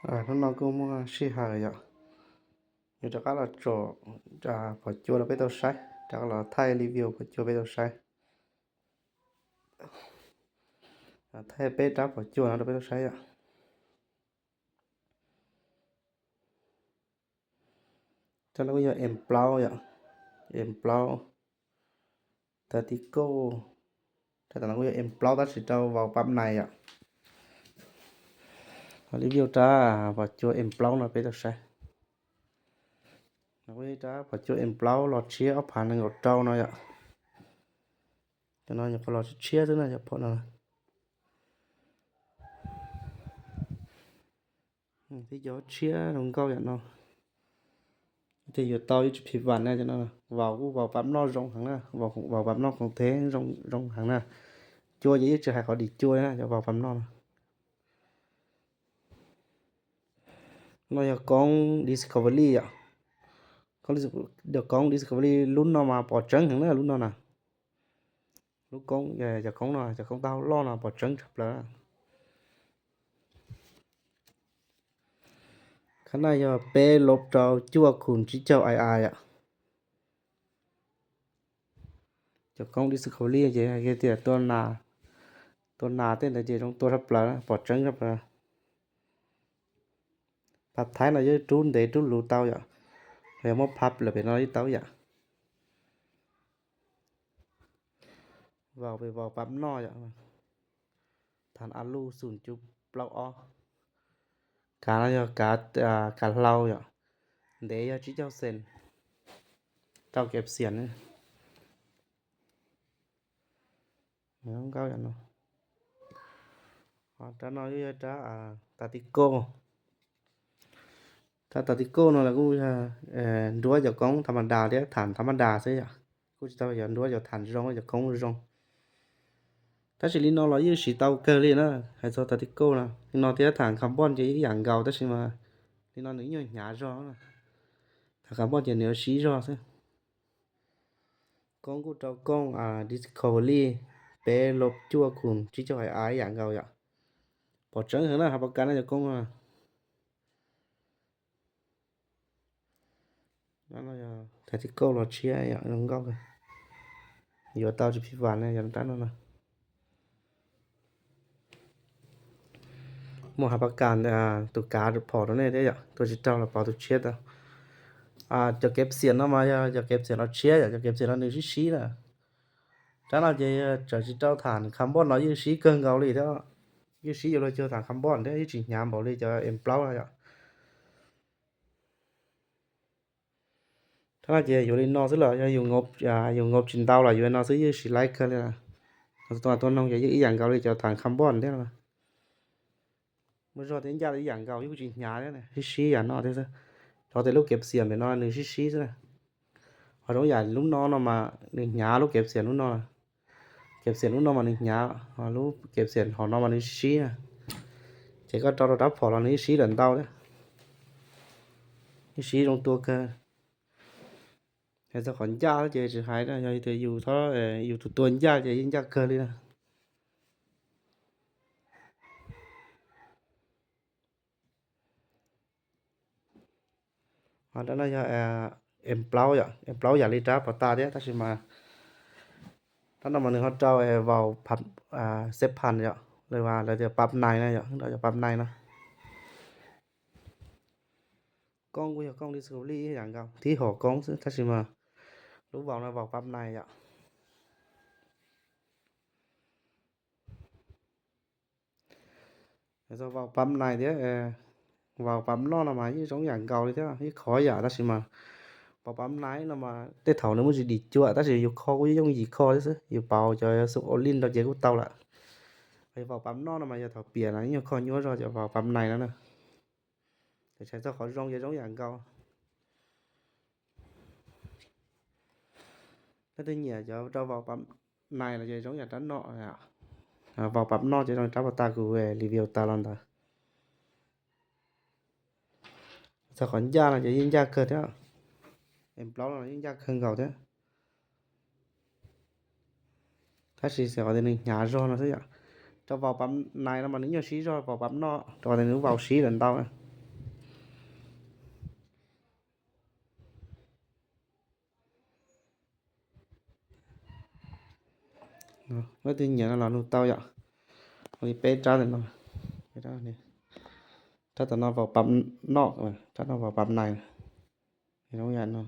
Hnub no kuj muaj sij hawm yom, yuav rov qab los tsom phom cua rau peb tau saib, rov qab los thaij review phom cua peb tau saib. Thaij peb rab phom cua no rau peb tau saib yom. Rab no kuj yog M plaub yom, M plaub, Tactical. Rab tom no kuj yog M plaub tab sis rau vau pab nais yom. Review rab phom cua M plaub no peb tau saib. No kuj yog rab phom cua M plaub los tshiab ob phav nees nkaum rau no yom. Cov no nyuam qhuav los tshiab xwb na cov phom no. Tib cov tshiab zoo nkauj yam no. Tias yuav tau yeej tsis phim vam na cov no. Vau kuj vau pab noj zoo heev na, vau pab noj khoom thev zoo heev na. Cua ces yeej tsis hais qhov dim cua na, cov vau pab noj no. No yog koob Discovery yom. Cov koob Discovery lub no mas pom tseeb heev na lub no na. Lub koob, cov koob no, cov koob taub hau loj no pom tseeb tshaj plaws. Khab no yog peb lub rau cuaj khum tsib caug I I yom. Cov koob Discovery ces hais tias tua nas tej ntawd ces zoo tua tshaj plaws, pom tseeb tshaj plaws. Phab Thaib no yeej rub ntev rub luv tau yom, yog muab phab lawm pem no yeej tau yom. Vau pem vau pab noj yom. Thav a lu xum cuv plaub ob. Kav no yog kav hlau yom. Ntev yog tsib caug xees. Rau kev xiam nkauj yom no. Rab no yog rab Tactical. Rab Tactical no los kuj yog nruab cov koob tham ma das thiab tham tham ma das xwb yom. Kuj tsis tau yog nruab cov tham zoo cov koob zoo. Tab sis li no los yeej siv tau kawg li na. Hais txog Tactical no, li no thiab tham carbon ces ib yam nkaus tab sis mas li no nws nyuag hnyav zog. Tham carbon ces nws yuav sib zog xwb. Koob kuj rau koob Discovery peb lub cuaj khum tsib caug I I ib yam nkaus yom. Pom tseeb heev na, hav pas kas no cov koob no. Tactical los tshiab yom, zoo nkauj. Yuav tau tsis phim vam na yog rab no na. Muaj hav pas kas tus kav phom rau nej thiab yom, tua tsis raug los pauv tus tshiab tau. Cov kev xiam no mas yog cov kev xiam los tshiab yom, cov kev xiam no nws sib sib na. Rab no ces tseem tsis rau tham carbon no yeej sib kawg nkaus li thiab. Yeej sib yuav luag cuag tham carbon thiab yeej tsis hnyav npaum li cov M plaub no yom. Rab no ces yuav li no xwb los yog yus nkaus tsis ntau los yuav li no xwb yeej siv laib kawg li. Tua tua noog ces yeej ib yam nkaus li cov tham carbon thiab. Muaj zog thiab ncaj ib yam nkaus, yeej kuj tsis hnyav thiab, sib sib yam no thiab xwb. Rau tias lub kev xiam pem no nws sib sib xwb na. Ho zoo yam lub no no mas nws hnyav, lub kev xiam lub no, kev xiam lub no mas nws hnyav, lub kev xiam hauv no mas nws sib sib na. Ces koj rau rau rab phom los nws yeej sib lawm ntau thiab, yeej sib zoo tua kawg. Hais txog qhov ncaj ces tsis hais, yog tias yus txhob, yus tus tua ncaj ces yeej ncaj kawg li na. Rab no yog M plaub yom, M plaub yam li rab pas tas thiab tab sis mas rab no mas nws ho rau vau xeb phas yom, lawv tias pab nais na yom, rau cov pab nais no. Koob kuj yog koob Discovery ib yam nkaus, thib hom koob xwb tab sis mas lub vau no vau pab nais yom. Txog vau pab nais thiab vau pab noj no mas yeej zoo yam nkaus li thiab, ib qhov yam tab sis mas vau pab nais no mas tej thaum nws muaj tsis dim cuam tab sis yus kho kuj yooj yim kho thiab xwb, yus pauv cov xu olin rau ces kuj tau lawm. Vau pab noj no mas yog thaum piam no ib nyuag kho nyuaj zog cov vau pab nais no na. Ces txog qhov zoo ces zoo yam nkaus. Leej twg nyiam cov rau vau pab nais los ces zoo yam rab no. Vau pab noj ces zoo rab pas tas kuv review tas los ntawd. Txog qhov ncaj no ces yeej ncaj kawg thiab. M plaub no yeej ncaj kawg nkaus thiab. Tab sis xyov qhov tias nws hnyav zog no xwb yom. Rau vau pab nais no mas nws nyuaj sib zog vau pab noj rau qhov tias nws vau sib lawm ntau na. Leej twg nyiam no los nug tau yom. Li peb rab no, rab tom no vau pab noj, rab no vau pab nais, zoo yam no.